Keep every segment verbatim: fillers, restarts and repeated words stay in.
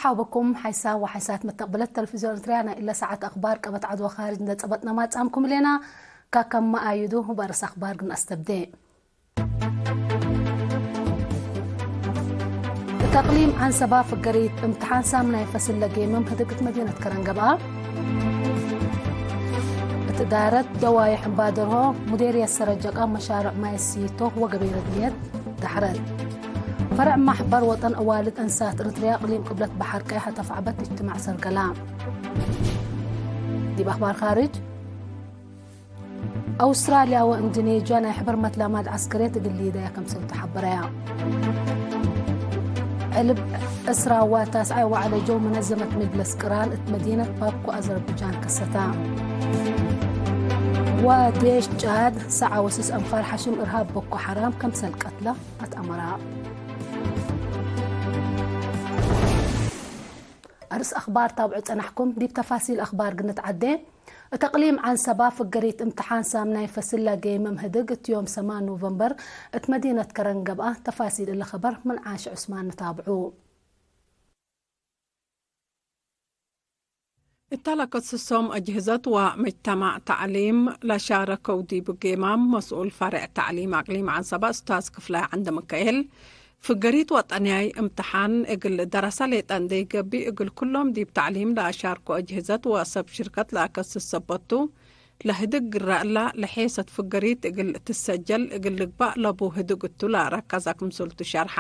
ሐውብኩም ሓይሳም ወሓይሳት መተቅብለት ተለፊዝዮን ኤረትርያ ናይ እለ ሰዓት አክባር ቀበት ዐድ ወካርጅ እንዴ ጸበጥነ ማጽአምኩም ህሌና። ካከም መኣይዱ በርስ አክባር ግን አስተብዴ። እት አቅሊም ዐንሰባ ፍገሪት እምትሓን ሳምናይ ፈስል ለጌምም ህድግ እት መዲነት ከረን ገብአ። እት እዳረት ደዋይሕ እምባደርሆ ሙዴርየት ሰረጀቃ መሻርዕ ማይ ሲቶ ወገበይ ረድምየት ዳሕረት። ፈርዕ ማሕበር ወጠን አዋልድ እንሳት እርትርያ እቅሊም ቅብለት በሐር ቀይ ሐተፍ ዐበት እጅትማዕ ሰርገላ። ዲብ አክባር ካርጅ፣ አውስትራልያ ወእንዶኔዥያ ናይ ሕበር መትላማድ ዐስከርየት እግል ሊደያ ክምሰል ተሐበረያ። ዕልብ ዕስራ ወታስዓይ ወዐለ ጀው መነዘመት መጅለስ ቅራን እት መዲነት ባኩ አዘርብጃን ከሰታ። ወዴሽ ጫድ ሰዓ ወስስ አንፋር ሐሽም እርሃብ ቦኮ ሐራም ከምሰል ቀትለ አትአመራ። አርስ አክባር ታብዑ ጸናሕኩም። ዲብ ተፋሲል አክባር ግንትዓዴ። እት አቅሊም ዐንሰባ ፍገሪት እምትሓን ሳምናይ ፈስል ለጌምም ህድግ እት ዮም ሰማን ኖቨምበር እት መዲነት ከረን ገብአ። ተፋሲል እሊ ኸበር ምን ዓሽ ዑስማን ንታብዑ። እተ ለከስሶም አጅህዘት ወመጅተማዕ ተዕሊም ለሻረከው ዲብ ጌማም መስኡል ፈሬዕ ተዕሊም አቅሊም ዐንሰባ እስታዝ ክፍላይ ዐንደሚካኤል፣ ፍገሪት ወጠንያይ እምትሓን እግል ደረሰ ሌጠ እንዴ ኢገብእ እግል ኩሎም ዲብ ተዕሊም ለአሻርኮ አጅህዘት ወሰብ ሽርከት ለአከስስ ሰበት ቱ፣ ለህድግ ግረ እላ ለሔሰት ፍገሪት እግል ትሰጀል እግል ልግባእ ለቡ ህድግ እቱ ለረከዘ ክምሰልቱ ሸርሐ።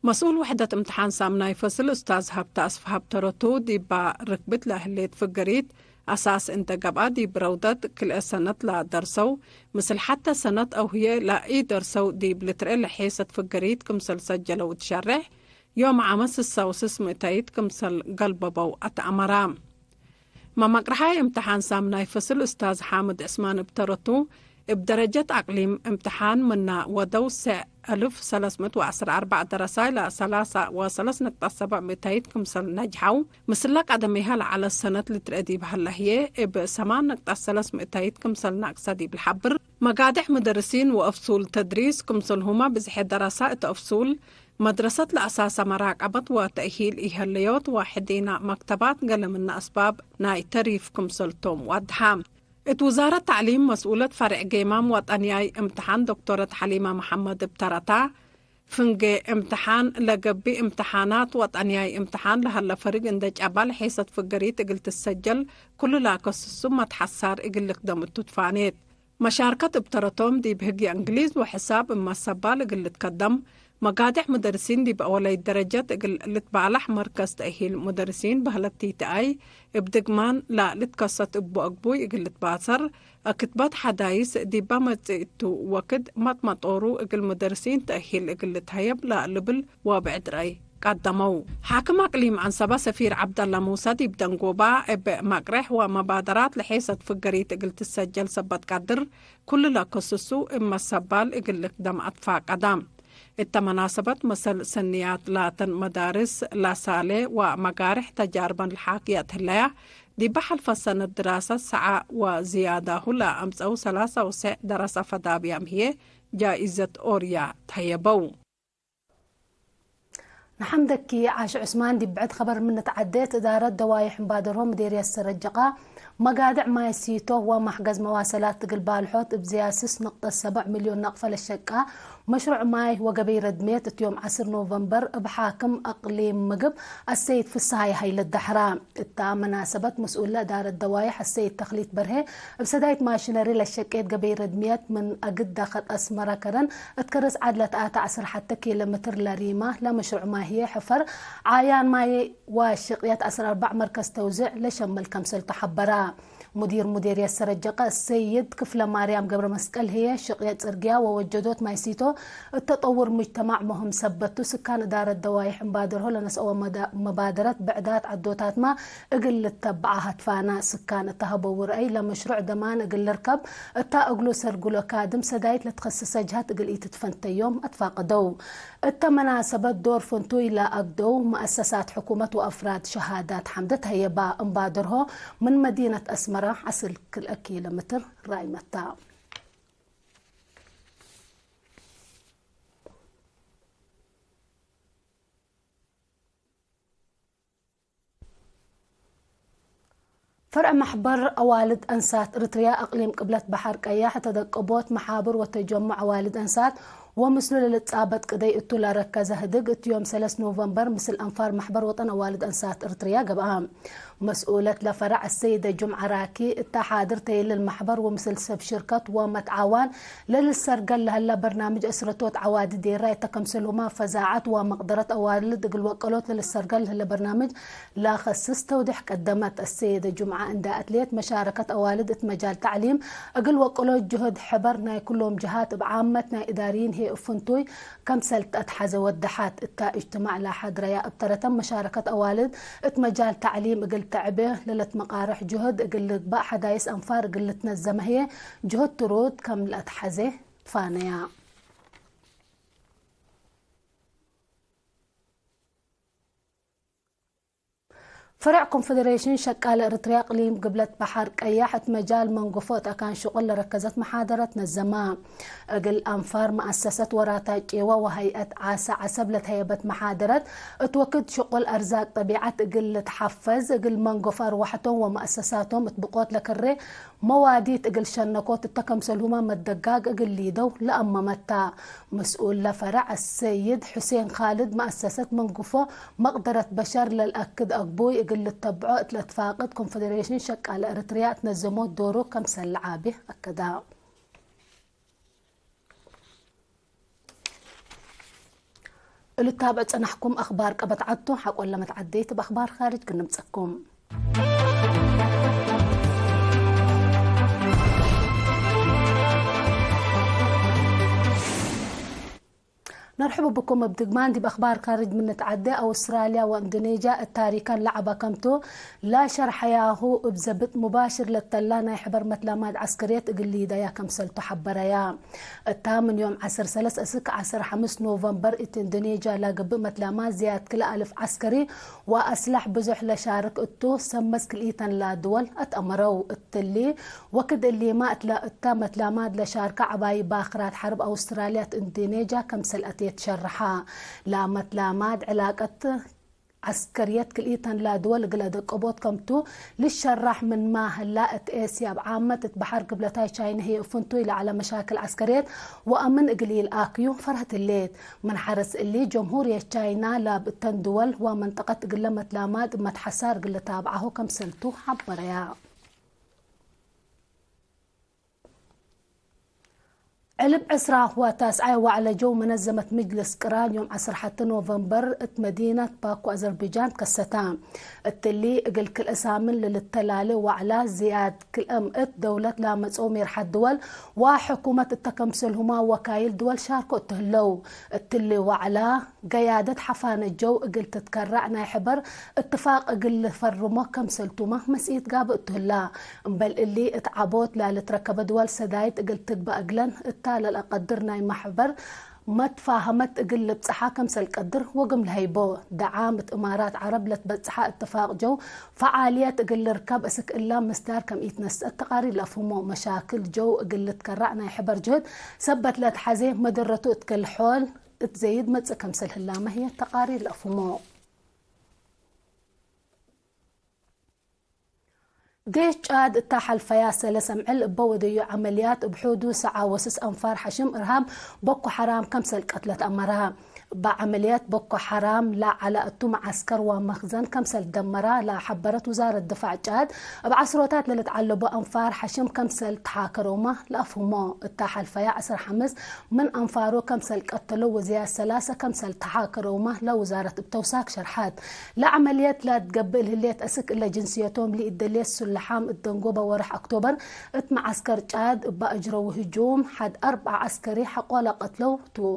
መስኡል ወሕደት እምትሓን ሳምናይ ፈስል እስታዝ ሀብተ አስፍሀ ብተረቱ፣ ዲባ ርክብት ለህሌት ፍገሪት አሳስ እንተ ገብአ፣ ዲብ ረውደት ክልኤ ሰነት ለደርሰው፣ ምስል ሐተ ሰነት አው ህዬ ለኢደርሰው ዲብ ልትርኤ ለሔሰት ፍገሪት ክምሰል ሰጀለው እት ሸሬሕ፣ ዮም ዓመ ስሳ ወስስ ምእታይት ክምሰል ገልበበው አትአመራ። መመቅርሓይ እምትሓን ሳምናይ ፈስል እስታዝ ሓምድ ዕስማን እብ ተረቱ፣ እብ ደረጀት አቅሊም እምትሓን ምና ወደው ሰዕ አልፍ ሰለስ ምእት ወዐስር አርበዕ ደረሳይ ለሰላሳ ወሰለስ ነቅጠት ሰብዕ ምእታይት ክምሰል ነጅሐው፣ ምስለ ቀደሚሃ ለዐለት ሰነት ልትርኤ ዲብ ሀለ ህዬ፣ እብ ሰማን ነቅጠት ሰለስ ምእታይት ክምሰል ነቅሰ ዲብ ለሐብር፣ መጋድዕ ሙደርሲን ወአፍሱል ተድሪስ ክምሰልሁመ ብዝሐ ደረሳ እት አፍሱል መድረሰት ለአሳሰ መራቀበት ወተእሂል ኢሀለዮት ወሕዴና መክተባት ገሌ ምነ አስባብ ናይ ተሪፍ ክምሰልቶም ወድሐ። እት ውዛረት ተዕሊም መስኡለት ፈሬዕ ጌማም ወጠንያይ እምትሓን ዶክቶረት ሐሊመ መሐመድ እብ ተረታ፣ ፍንጌ እምትሓን ለገብእ እምትሓናት ወጠንያይ እምትሓን ለሀለ ፈሪግ እንዴ ጨባ ለሔሰት ፍገሪት እግል ትሰጀል ኩሉ ለአከስሱ መትሐሳር እግል ልክደም እቱ ትፋኔት። መሻርከት እብ ተረቶም ዲብ ህግየ እንግሊዝ ወሕሳብ እመ ሰባል እግል ልትከደም፣ መጋድዕ ሙደርሲን ዲብ አወለይት ደረጀት እግል ልትባላሕ መርከዝ ተእሂል ሙደርሲን በህለት ቲ ቲ አይ እብ ድግማን ለልትከሰት እቡ አግቡይ እግል ልትባሰር፣ ክትበት ሐዳይስ ዲበ መጽእ እቱ ወክድ መጥመጦሩ እግል ሙደርሲን ተእሂል እግል ልትሀየብ ለልብል ወብዕድ ረአይ ቀደመው። ሓክም አቅሊም ዐንሰበ ሰፊር ዐብደለ ሙሰ ዲብ ደንጎባ፣ እብ መቅሬሕ ወመባደራት ለሔሰት ፍገሪት እግል ትሰጀል ሰበት ቀድር፣ ኩሉ ለከስሱ እብ መሰባል እግል ልክደም አትፋቀደ። እተ መናሰበት መሰል ሰንያት ላተን መዳርስ ለሳሌ ወመጋርሕ ተጃርበን ለሓክየት ህለያ፣ ዲበ ሐልፈ ሰነት ድራሰት ሰዓ ወዝያዳሁ ለአምጸው ሰላሳ ወሰዕ ደረሰ ፈዳብያም ህዬ ጃኢዘት ኦርያ ተህየበው። ነሐምደኪ ዓሽ ዑስማን። ዲብ ብዕድ ኸበር ምን ንትዓዴ፣ እት እዳረት ደዋይሕ እምባደርሆ ምዴርየት ሰረጀቃ መጋድዕ ማይ ሲቶ ወማሕገዝ መዋሰላት እግል ባልሖት እብ ዝያድ ስስ ነቅጠት ሰብዕ ሚልዮን ናቅፈ ለሸቃ መሽሩዕ ማይ ወገበይ ረድምየት እት ዮም ዐስር ኖቨምበር እብ ሓክም አቅሊም ምግብ አሰይድ ፍስሃየ ሀይለ ዳሕራ። እታ መናሰበት መስኡለ እዳረት ደዋይሕ አሰይድ ተክሊት በርሄ እብ ሰዳይት ማሽነሪ ለሸቄት ገበይ ረድምየት ምን አግድ ዳከት አስመረ ከረን እት ከርስ ዐድ ለተአተ ዐስር ሐተ ኪሎ ሜትር ለሪማ ለመሽሩዕ ማይ ህዬ ሕፈር ዓያን ማይ ወሽቅየት ዐስር አርበዕ መርከዝ ተውዜዕ ለሸምል ከምሰልቱ ሐበራ። ሙዲር ሙዴርየት ሰረጀቀ ሰይድ ክፍለማርያም ገብረመስቀል ህዬ ሽቅየት ጽርግያ ወወጀዶት ማይ ሲቶ እት ተጠውር ሙጅተማዕ ሞህም ሰበት ቱ፣ ስካን እዳረት ደዋይሕ እምባደርሆ ለነስአወ መዳ-፣ መባደረት ብዕዳት ዐዶታትመ እግል ልተብዓ ሀትፋና። ስካን እተ ሀበው ርአይ ለመሽሩዕ ደማን እግል ልርከብ እታ እግሉ ሰርጉሎ ካድም ሰዳይት ለትከስሰ ጅሀት እግል ኢትትፈንተዮም አትፋቅደው። እተ መናሰበት ዶር ፍንቱይ ለአግደው መአሰሳት ሕኩመት ወአፍራድ ሸሃዳት ሐምደ ተህየባ። እምባደርሆ ምን መዲነት አስመረ ዐስር ክልኤ ኪሎ ሜትር ራይ መታ። ፈርዕ መሕበር አዋልድ አንሳት እርትርያ አቅሊም ቅብለት በሐር ቀያሕ ተደቀቦት መሓብር ወተጀሙዕ አዋልድ አንሳት ወምስሉ ለልትጻበጥ ቅደይ እቱ ለረከዘ ህድግ እት ዮም ሰለስ ኖቨምበር ምስል አንፋር መሕበር ወጠን አዋልድ አንሳት እርትርያ ገብአ። መስኡለት ለፈረዕ አሰይደ ጅምዐ ራኪ እተ ሓድር ተይልል መሕበር ወምስል ሰብ ሽርከት ወመትዓዋን ለልሰርገል ለህለ በርናምጅ እስረቶት ዐዋዲ ዴራይ እተ ከምሰልሁማ ፈዛዐት ወመቅደረት አዋልድ እግል ወቀሎት ለልሰርገል ለህለ በርናምጅ ለከስስ ተውዴሕ ቀደመት። አሰይደ ጅምዐ እንዳ አትሌት መሻረከት አዋልድ እት መጃል ተዕሊም እግል ወቀሎት ጅሁድ ሕበር ናይ ኩሎም ጀሃት እብ ዓመት ናይ እዳርይን ህይ እብ ፍንቱይ ከምሰል ተአትሐዘ ወደሐት። እታ እጅትማዕ ለሐድረያ እብ ተረተም መሻረከት አዋልድ እት መጃል ተዕሊም እግል ተዕቤ ለለትመቃርሕ ጅሁድ እግል ልግባእ ሐዳይስ አንፋር እግል ልትነዘመ ህዬ ጅሁድ ትሩድ ከም ለአትሐዜ ትፋነያ። ፈረዕ ኮንፈደሬሽን ሸቃለ እርትርያ እቅሊም ግብለት በሐር ቀያሕ እት መጃል መንገፎ እት አካን ሽቁል ለረከዘት መሓደረት ነዘማ። እግል አንፋር መአሰሰት ወራታ ጪወ ወሀይአት ዓሰ ዐሰብ ለተሀየበት መሓደረት፣ እት ወክድ ሽቁል አርዛቅ ጠቢዐት እግል ልትሐፈዝ፣ እግል መንገፎ አርወሐቶም ወመአሰሳቶም እት ብቆት ለክሬ መዋዲት እግል ሸነኮት እተ ከምሰልሁመ መደጋግ እግል ሊደው ለአመመታ። መስኡል ለፈረዕ አሰይድ ሑሴን ካልድ መአሰሰት መንግፎ መቅደረት በሸር ለልአክድ አግቡይ እግል ልተብዖ እት ለትፋቅድ ኮንፈደሬሽን ሸቃለ ኤረትርያ እት ነዘሞት ዶሩ ከምሰል ለዓቤ አከዳ። እሉ ታብዕ ጸናሕኩም አኽባር ቀበት ዐድቱ ሐቆለ መትዐደይት እብ አኽባር ካርጅ ክንምጸኩም። ነርሕቡ ብኩም እብ ድግማን ዲብ አኽባር ካርጅ ምን ንትዐዴ፣ አውስትራልያ ወእንዶኔዥያ እት ታሪከን ለዐበ ከምቱ ላሸርሐያሁ እብ ዘብጥ ሙባሽር ለተላ ናይ ሕበር መትላማት ዐስከርየት እግል ሊደያ ከምሰልቱ ሐበረያ። እታ ምን ዮም ዐስር ሰለስ እስክ ዐስር ሐምስ ኖቨምበር እት ኢንዶኔዥያ ለገብእ መትላማት ዝያድ ክልኤ አልፍ ዐስከሪ ወአስላሕ ብዙሕ ለሻርክ እቱ፣ ሰብ መስክ ክልኢተን ለድወል አትአመረው። እትሊ ወክድ እሊመ እትለ እተ መትላማት ለሻርከ ዐባይ ባክራት ሐርብ አውስትራልያ እት ኢንዶኔዥያ ከምሰል አቴት ሸርሐ። ለመትላማት ዕላቀት ዐስከርየት ክልኢተን ለድወል እግል አደቀቦት ከምቱ ልሸራሕ ምንመ ህላ፣ እት ኤስያ እብ ዓመት እት በሐር ግብለታይ ቻይነ ህዬ እብ ፍንቱይ ለዐለ መሻክል ዐስከርየት ወአምን እግል ኢልአክዩ ፈርሀት ህሌት። ምን ሐርስ እሊ፣ ጀምሁርየት ቻይና ላብ እተን ድወል ወመንጠቀት እግለ መትላማት እብ መትሐሳር እግል ልታብዓሁ ከምሰልቱ ሐበረያ። ዕልብ ዕስራ ወታስዓይ ዋዕለ ጀው መነዘመት ምጅልስ ቅራን ዮም ዐስር ሐቲ ኖቨምበር እት መዲነት ባኩ አዘርቢጃን ትከሰተ። እትሊ እግል ክልኤ ሳምን ለልተላሌ ዋዕላ ዝያድ ክልኤ ምእት ደውለት ላመጽኦ ሜርሐት ድወል ወሕኩመት እተ ከምሰልሁማ ወካይል ድወል ሻርኮ እት ህለው። እትሊ ዋዕላ ገያደት ሐፋነ ጀው እግል ትትከረዕ ናይ ሕበር እትፋቅ እግል ልፈርሞ ከምሰልቱመ መስኢት ጋብእ እቱ ህላ። እምበል እሊ፣ እት ዐቦት ለልትረከበ ድወል ሰዳይት እግል ትግበእ እግለን እታ ለልአቀድር ናይ መሕበር መትፋሀመት እግል ልብጽሓ ከምሰል ቀድር ወግም ለሀይቦ። ደዓም እት እማራት ዐረብ ለትበጽሐ እትፋቅ ጀው ፈዓልየት እግል ልርከብ እስክ እላ ምስዳር ከም ኢትነስአት ተቃሪር ለአፍህሞ። መሻክል ጀው እግል ልትከረዕ ናይ ሕበር ጅህድ ሰበት ለትሐዜ መደረቱ እት ክል ሖል እት ዘይድ መጽእ ከምሰል ህላመ ህዬ ተቃሪር ለአፍህሞ። ዴሽ ጫድ እታ ሐልፈያ ሰለስ አምዕል እበ ወደዩ ዐመልያት እብ ሑዱ ሰዓ ወስስ አንፋር ሐሽም እርሃብ ቦኮ ሐራም ከምሰል ቀትለት አመራ። እበ ዐመልያት ቦኮ ሐራም ለዐለ እቱ መዓስከር ወመክዘን ከምሰል ደመራ ለሐበረት ውዛረት ድፋዕ ጫድ፣ እብ ዐስሮታት ለልትዐለቡ አንፋር ሐሽም ከምሰል ተሓከረውመ ለአፍህሞ። እታ ሐልፈያ ዐስር ሐምስ ምን አንፋሩ ከምሰል ቀተለው ወዝያድ ሰላሰ ከምሰል ተሓከረውመ ለውዛረት እብ ተውሳክ ሸርሐት። ለዐመልየት ለትገብእ ለህሌት አስክ እለ ጅንስየቶም ለኢደሌት ሱለሓም እት ደንጎበ ወርሕ አክቶበር እት መዓስከር ጫድ እበ አጅረው ህጁም ሐድ አርበዕ ዐስከሪ ሐቆ ለቀትለው ቱ።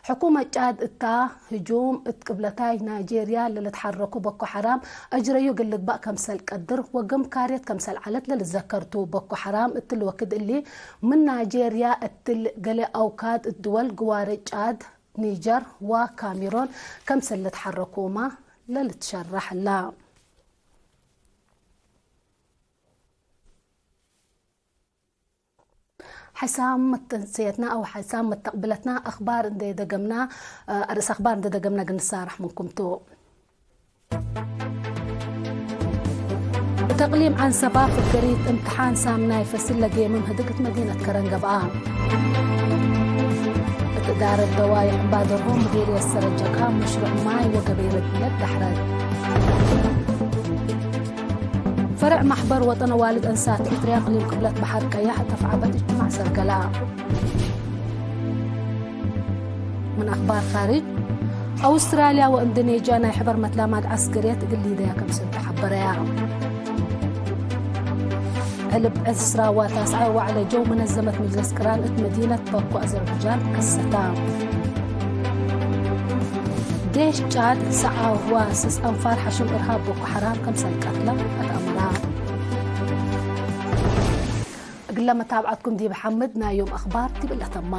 ሕኩመት ጫድ እታ ህጁም እት ቅብለታይ ናይጄርያ ለልትሐረኩ ቦኮ ሐራም አጅረዩ እግል ልግባእ ከምሰል ቀድር ወግም ካርየት ከምሰል ዐለት ለልትዘከር ቱ። ቦኮ ሐራም እትሊ ወክድ እሊ ምን ናይጄርያ እትሊ ገሌ አውካድ እት ድወል ግዋሬ ጫድ፣ ኒጀር ወካሜሮን ከምሰል ልትሐረኩመ ለልትሸረሕ ህላ። ሕሳም መተንስየትና አው ሕሳም መተቅብለትና አኽባር እንዴ ደገምና፣ አርእስ አኽባር እንዴ ደገምና እግል ንሳረሕ ምንኩም ቱ። እተ እቅሊም ዐንሰባ ፍገሪት እምትሓን ሳምናይ ፈስል ለጌምም ህድግ እት መዲነት ከረን ገብአ። እት እዳረት ደዋይሕ እምባደርሆም ምዴርየት ሰረጀካ መሽሩዕ ማይ ወገቤረ ብለድ ዳሕረት። ፈርዕ ማሕበር ወጠን አዋልድ አንሳት ኤርትርያ እቅሊም ቅብለት በሐር ቀያሕ እት አፍዓበት እጅትማዕ ሰርገላ። ምን አክባር ካርጅ፣ አውስትራልያ ወእንዶኔዥያ ናይ ሕበር መትላማድ ዐስከርየት እግል ሊደያ ክምሰል ተሐበረያ። ዕልብ ዕስራ ወታስዐ ዋዕለ ጀው መነዘመት ምጅለስ ቅራን እት መዲነት ባኩ አዘርብጃን ከሰታ። ዴሽ ጫድ ሰዓብ ዋስስ አንፋር ሐሽም እርሃብ ቦኮ ሐራም ክምሰል ቀትለ አትአመራ። እግለ መታብዐትኩም ዲብ ሐምድ ናይ ዮም አክባር ዲብ እለ ተማ።